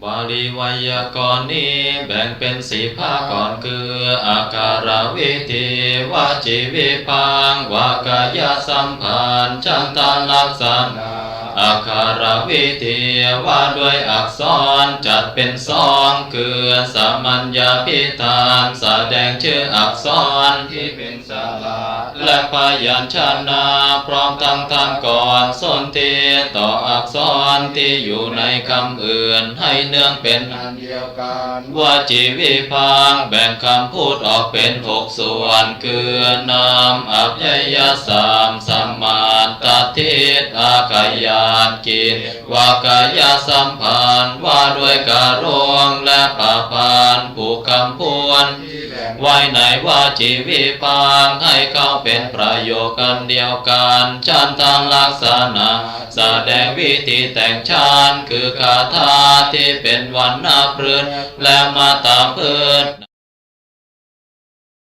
ວາລີໄວຍາກອນນີ້ແບ່ງເປັນສີ່ພາກກ່ອນ ຄື ອັກຂະລະວິທີ ວະຈີວິພັງ ວະກາຍະສຳພັນ ສັນທະລັກສະນະ. ອັກຂະລະວິທີວ່າດ້ວຍອັກສອນ ຈັດເປັນສອງ ຄື ສະມັນຍາພິທານ ສະແດງຊື່ອັກສອນທີ່ເປັນ ສະຫຼະ ແລະ ພະຍັນຊະນະ ພ້ອມທັງທານກອນສົນທິຕໍ່ອັກສອນທີ່ຢູ່ໃນຄຳອື່ນ ໃຫ້ເນື່ອງເປັນອັນດຽວກັນ. ວະຈີວິພັງແບ່ງຄຳພູດອອກເປັນຫົກສ່ວນ ຄື ນາມ ອາບຍາຍະສາມ ສະມາດ ຕະທິດ ອາຂະຍາດ ກິດ ວະກາຍະສຳພັນ ວ່າດ້ວຍກະໂລງ ແລະ ປະພັນ ຜູກຄຳພວນ ໄວ້ໃນວະຈີວິພັງ ໃຫ້ເຂົ້າເປັນປະໂຫຍກອັນດຽວກັນ. ສັນທະລັກສະນະ ສະແດງວິທີແຕ່ງຊານ ຄືຄາຖາທີ່ເປັນວັນນະພຶດ ແລະ ມະຕະພຶດ